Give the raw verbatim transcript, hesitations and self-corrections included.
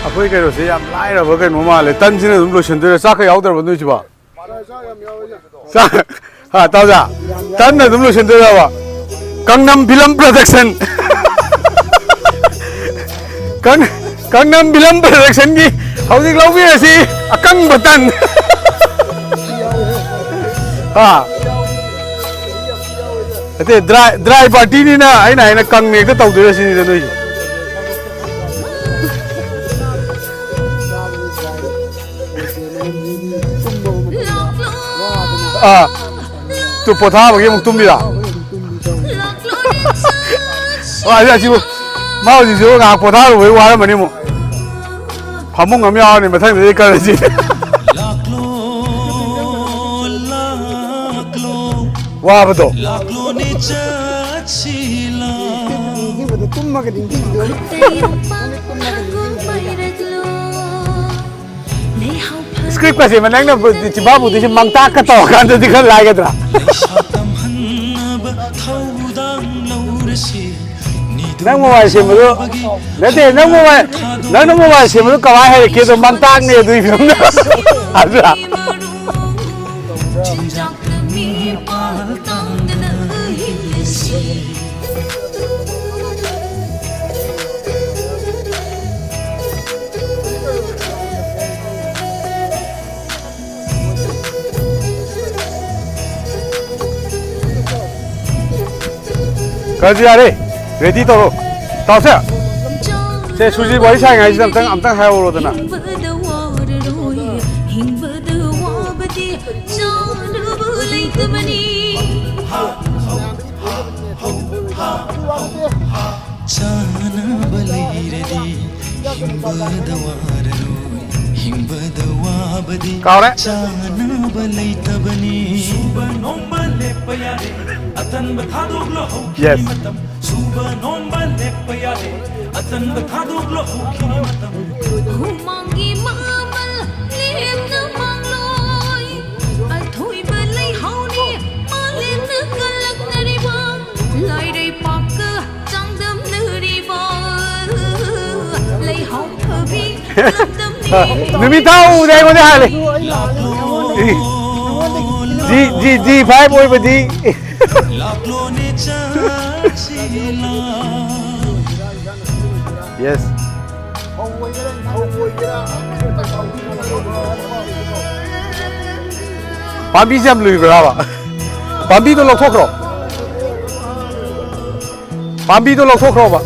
ꯑꯩꯈꯣꯏ ꯀꯩꯅꯣꯁꯦ ꯌꯥꯝ ꯂꯥꯏꯔꯕ ꯀꯩꯅꯣ ꯃꯥꯜꯂꯦ꯫ ꯇꯟꯁꯤꯅ ꯑꯗꯨꯝ ꯂꯣꯏꯁꯤꯟꯗꯣꯏꯔꯥ? ꯆꯥꯛꯀ ꯌꯥꯎꯗ꯭ꯔꯕ ꯅꯣꯏꯁꯤꯕꯣ? ꯆꯥꯛ, ꯍꯥ, ꯇꯥꯎꯖꯥ? ꯇꯟꯅ ꯑꯗꯨꯝ ꯂꯣꯏꯁꯤꯟꯗꯣꯏꯔꯕ? ꯀꯪꯅꯝ ꯐꯤꯂꯝ ꯄ꯭ꯔꯗꯛꯁꯟ꯫ ꯀꯪ-, ꯀꯪꯅꯝ ꯐꯤꯂꯝ ꯄ꯭ꯔꯗꯛꯁꯟꯒꯤ ꯍꯧꯖꯤꯛ ꯂꯧꯕꯤꯔꯁꯤ ꯑꯀꯪꯕ ꯇꯟ꯫ ꯍꯥ? ꯅꯠꯇꯦ, ꯗ꯭ꯔꯥꯏ, ꯗ꯭ꯔꯥꯏ ꯄꯥꯔꯇꯤꯅꯤꯅ ꯑꯩꯅ ꯍꯥꯏꯅ ꯀꯪꯅ ꯍꯦꯛꯇ ꯇꯧꯗꯣꯏꯔ ꯁꯤꯅꯤꯗ ꯅꯣꯏꯁꯦ꯫ ꯑꯥ, ꯇꯨ ꯄꯣꯊꯥꯕꯒꯤ ꯑꯃꯨꯛ ꯇꯨꯝꯕꯤꯔꯣ? ꯑꯥ, ꯑꯁꯤꯕꯨ, ꯃꯥ ꯍꯧꯖꯤꯛꯁꯨ ꯉꯥꯏꯍꯥꯛ ꯄꯣꯊꯥꯔꯨꯕꯩ ꯋꯥꯔꯝꯃꯅꯤ ꯑꯃꯨꯛ꯫ ꯐꯃꯨꯡ ꯑꯃ ꯌꯥꯎꯔꯅꯤ ꯃꯊꯪꯗꯗꯤ ꯀꯜꯂꯁꯤ꯫ ꯋꯥꯕꯗꯣ꯫ ꯅꯤꯡꯁꯤꯡꯕꯗꯣ ꯇꯨꯝꯃꯒ ꯅꯤꯡꯁꯤꯡꯕꯗꯣ꯫ ꯁ꯭ꯀ꯭ꯔꯤꯞꯀꯁꯦ ꯅꯪꯅ ꯆꯤꯝꯕꯥ ꯄꯨꯗꯣꯏꯁꯦ ꯃꯪꯇꯥꯛꯀ ꯇꯧꯔꯀꯥꯟꯗꯗꯤ ꯈꯔ ꯂꯥꯏꯒꯗ꯭ꯔꯥ? ꯅꯪ ꯃꯣꯕꯥꯏꯜ ꯁꯦꯝꯕꯗꯣ ꯅꯠꯇꯦ, ꯅꯪ ꯃꯣꯕꯥꯏꯜ, ꯅꯪꯅ ꯃꯣꯕꯥꯏꯜ ꯁꯦꯝꯕꯗꯣ ꯀꯃꯥꯏꯅ ꯍꯩꯔꯛꯀꯦꯗꯣ ꯃꯪꯇꯥꯛꯅꯦ ꯑꯗꯨꯒꯤ ꯐꯤꯕꯝꯗ꯫ ꯑꯗꯨꯔꯥ? ꯀꯔꯁꯨ ꯌꯥꯔꯦ, ꯔꯦꯗꯤ ꯇꯧꯔꯣ꯫ ꯇꯥꯎꯁꯦ, ꯁꯦ ꯁꯨꯔꯖꯤꯠ ꯋꯥꯔꯤ ꯁꯥꯔꯤꯉꯩꯁꯤꯗ ꯑꯝꯇꯪ, ꯑꯝꯇꯪ ꯍꯥꯏꯍꯧꯔꯣꯗꯅ꯫ ꯍꯤꯡꯕꯗ ꯋꯥꯔꯔꯣꯏ, ꯍꯤꯡꯕꯗ ꯋꯥꯕꯗꯤ ꯆꯥꯅꯕ ꯂꯩꯇꯕꯅꯤ꯫ ꯆꯥꯅꯕ ꯂꯩꯔꯗꯤ ꯍꯤꯡꯕꯗ ꯋꯥꯔꯔꯣꯏ, ꯍꯤꯡꯕꯗ ꯋꯥꯕꯗꯤ ꯀꯥꯎꯔꯦ꯫ ꯆꯥꯅꯕ ꯂꯩꯇꯕꯅꯤ꯫ ꯁꯨꯕ ꯅꯣꯝꯕ ꯂꯦꯞꯄ ꯌꯥꯗꯦ, ꯑꯇꯟꯕ ꯊꯥꯗꯣꯛꯂꯣ ꯍꯧꯈꯤꯅꯤ ꯌꯦꯁ꯫ ꯃꯇꯝ꯫ ꯁꯨꯕ ꯅꯣꯝꯕ ꯂꯦꯞꯄ ꯌꯥꯗꯦ, ꯑꯇꯟꯕ ꯊꯥꯗꯣꯛꯂꯣ ꯍꯧꯈꯤꯅꯤ ꯃꯇꯝ꯫ ꯍꯨꯃꯥꯡꯒꯤ ꯃꯃꯜ ꯂꯦꯝꯅ ꯃꯥꯡꯂꯣꯏ꯫ ꯑꯊꯣꯏꯕ ꯂꯩꯍꯥꯎꯅꯤ ꯃꯥꯂꯦꯝꯅ ꯀꯜꯂꯛꯅꯔꯤꯕ, ꯂꯥꯏꯔꯩꯄꯥꯛꯀ ꯆꯥꯡꯗꯝꯅꯔꯤꯕ꯫ ꯅꯨꯃꯤꯠ ꯊꯥ ꯎꯕꯗ ꯑꯩꯉꯣꯟꯗ ꯍꯥꯜꯂꯦ꯫ ꯖꯤ ꯖꯤ ꯖꯤ ꯐꯥꯏꯚ ꯑꯣꯏꯕꯗꯤ꯫ ꯌꯦꯁ꯫ ꯄꯥꯝꯕꯤꯁꯦ ꯌꯥꯝ ꯂꯨꯏꯕ꯭ꯔꯥꯕ? ꯄꯥꯝꯕꯤꯗꯣ ꯂꯧꯊꯣꯛꯈ꯭ꯔꯣ꯫ ꯄꯥꯝꯕꯤꯗꯣ ꯂꯧꯊꯣꯛꯈ꯭ꯔꯣꯕ꯫